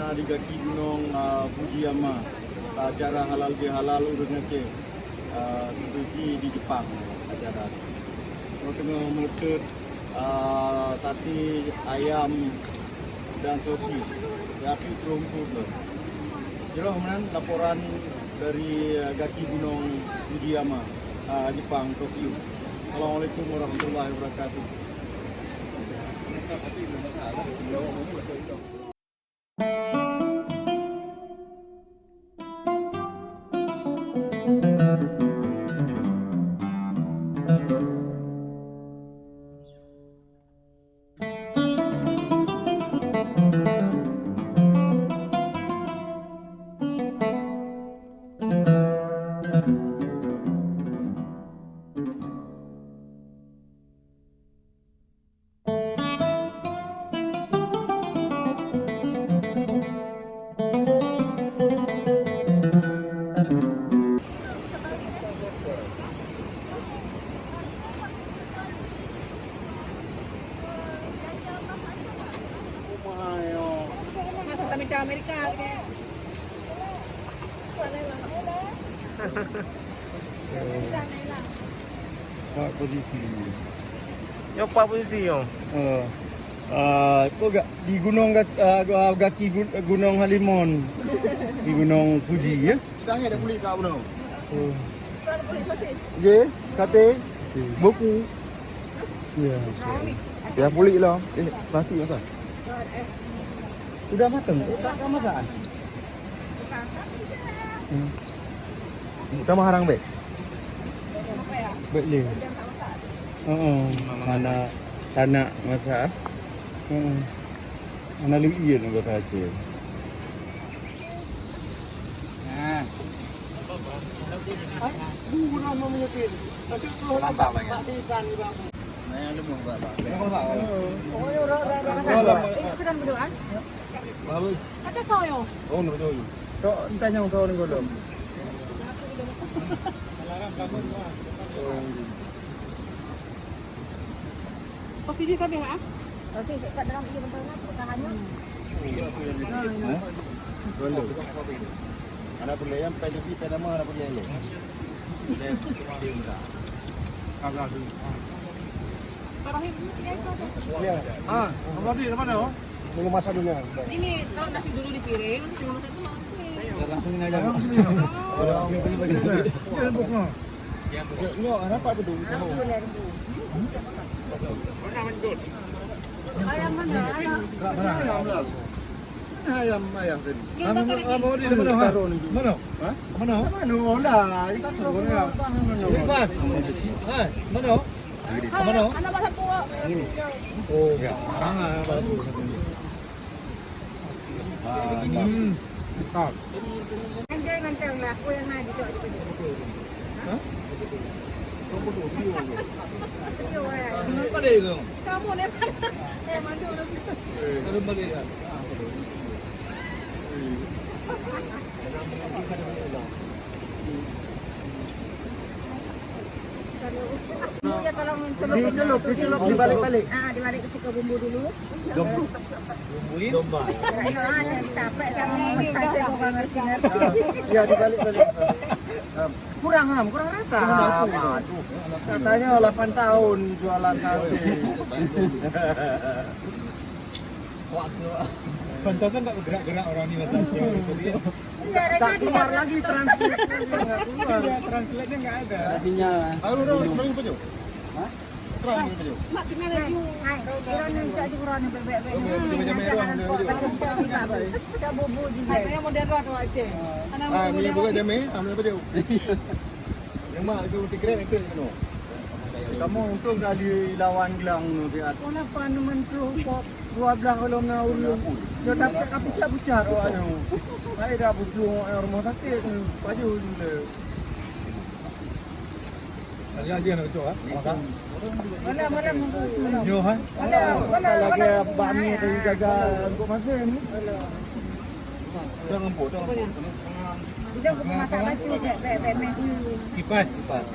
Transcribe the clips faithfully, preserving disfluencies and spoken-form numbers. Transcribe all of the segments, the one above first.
Di gaki gunong, ah, Fujiyama, ah, acara halal bihalal ureueng Aceh, ah, khususnya di Jepang acara. Teungoh meuteut, ah, sate ayam dan sosis, tapi perungku tu. Jroh meunan laporan dari, ah, gaki gunong Fujiyama, ah, Jepang, Tokyo. Assalamualaikum warahmatullahi wabarakatuh. Pak posisi. Nyoe pat posisi nyoe. Eh, ah, apa ga-, di gunong ga-, ah, ga-, gaki gun-, Gunong Halimon. Di Gunong Fuji, ya? Dah ya, dah pulih kat gunong. Oh. Ye, kate, buku. Ya. Ya, pulih lah. Eh, plastik apa? Udah matang. Eh, tak, tak masak. Hmm. Sama harang bek. Bek le. Heeh. Mana tanak masak. Heeh. Mana lui ieu nak bahasa Aceh. Nah. Nah, yang lemoh bak, bak. Itu kan berdoa. Baru. Ada kau yo. Oh, nak tahu. Tok, entah nyang tahu ni kalau. Kau sini kami, ha? Okey, kat dalam iya bentar nak, kat hanya. Hah? Belum. Anak boleh yang pen tapi pen nama anak boleh lo. Ya. Ah, apa di mana? Belum masak dulu. Ini taruh nasi dulu di piring, nanti kalau masak dulu. Langsung ini aja. Langsung ini. Ya, bukan. Nyoe, nyoe, kenapa betul? Ayam mana? Ayam. Mana ayam, ayam tadi? Mana, mana, mana, mana? Taruh ni. Mana? Ha? Mana? Mana lah? Ikan tu mana? Ikan. Hai, mana? Mana? Anak masak kuah. Oh, ya. Ah, bagus. Hmm. Mantap. Kan dia mantap lah, aku yang nak duduk di sini. Hah? Video, eh. Kenapa dia tu? Kamu ni mana? Eh, mandu dulu. Kalau balik kan. Dicelup, dicelup, dibalik-balik. Ah, dibalik ke situ bumbu dulu. Domba. Domba. Ah, yang ditapek sama Ustaz, saya bukan ngerti-ngerti. Ya, dibalik-balik. Ah, kurang ham, kurang rata. Kurang rata. Aduh. Katanya delapan tahun jualan sate. Pantasan tak bergerak-gerak orang ni masa dia. Iya, tak keluar lagi translate-nya, nggak keluar. Iya, translate-nya nggak ada. Ada sinyal, ah. Baru dah, baru apa tu? Hah? Terang apa tu? Mak kenal lagi. Hai, hai. Kira ni cak di kurang ni, bebek-bebek ni. Oke, oke, macam merah, macam merah. Cak bubu je. Hai, saya modern lah tu, Aceh. Ah, ni bukan jamé, ah, apa tu? Memang itu tikrek itu kena. Kamu untung kali lawan gelang tu siat. Kenapa nemen tu kok dua belas kalau na urus? Dia dapat kapucak-pucak awak tu. Saya dah bujuk rumah sakit tu. Paju tu le. Ada aja nak cok ah. Makan. Malam, malam. Nyoh hai. Malam, malam, malam. Lagi bakmi tu jaga untuk masin. Jangan pun, jangan pun. Kita buka mata batu, bek, bek, bek, bek. Kipas. Kipas.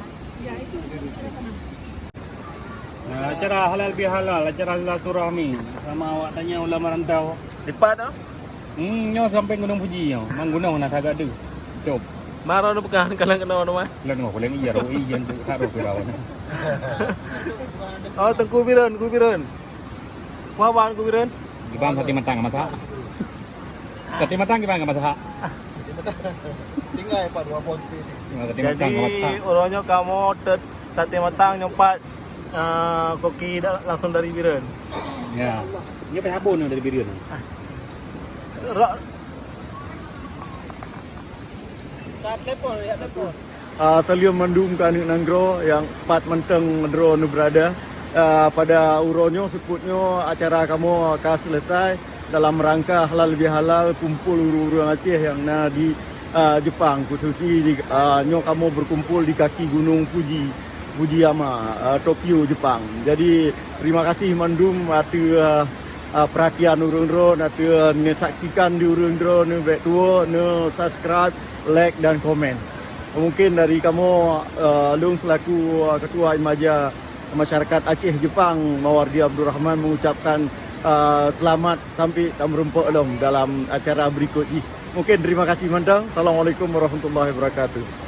Nah, acara halal bihalal, acara silaturahmi sama awak tanya ulama rantau. Lipat tu? Hmm, nyoe sampai Gunung Fuji nyoe. Mang gunong na tagak deuh. Cop. Maro na peugah kalang keunoe tu mah. Lah nyoe kulen iya ro iya tu haro ke lawan. Oh, Tengku Bireuen, Tengku Bireuen. Kuaban Tengku Bireuen. Gibang sate matang masak. Sate matang gibang masak. Tinggai pak dua boh sate ni. Sate matang masak. Jadi, uroe nyoe kamoe tet sate matang nyoe pat, eh, koki da-, langsung dari Bireuen. Ya. Dia payah abon dari Bireuen. Ra- Ah, saleuem mandum keu aneuk nanggroe nyang pat mantong droe neubeurada. Ah, pada uroe nyoe seupôt nyoe acara kamoe ka selesai dalam rangka halal bihalal kumpul ureuëng-ureuëng Aceh nyang na di ah, Jepang, khusus di, di ah, nyoe kamoe berkumpul di kaki Gunung Fuji, Fujiyama, ah, Tokyo, Jepang. Jadi terima kasih mandum ateueh ah, ah, perhatian ureuëng droe ateueh neusaksikan di ureuëng droe neubek tuwo, neu subscribe, like dan komen. Mungkin dari kamoe, ah, lôn selaku ah, ketua imaja masyarakat Aceh Jepang Mawardi Abdul Rahman mengucapkan ah, selamat sampai dan merumpok lom dalam acara berikut jih. Mungkin terima kasih mantong. Assalamualaikum warahmatullahi wabarakatuh.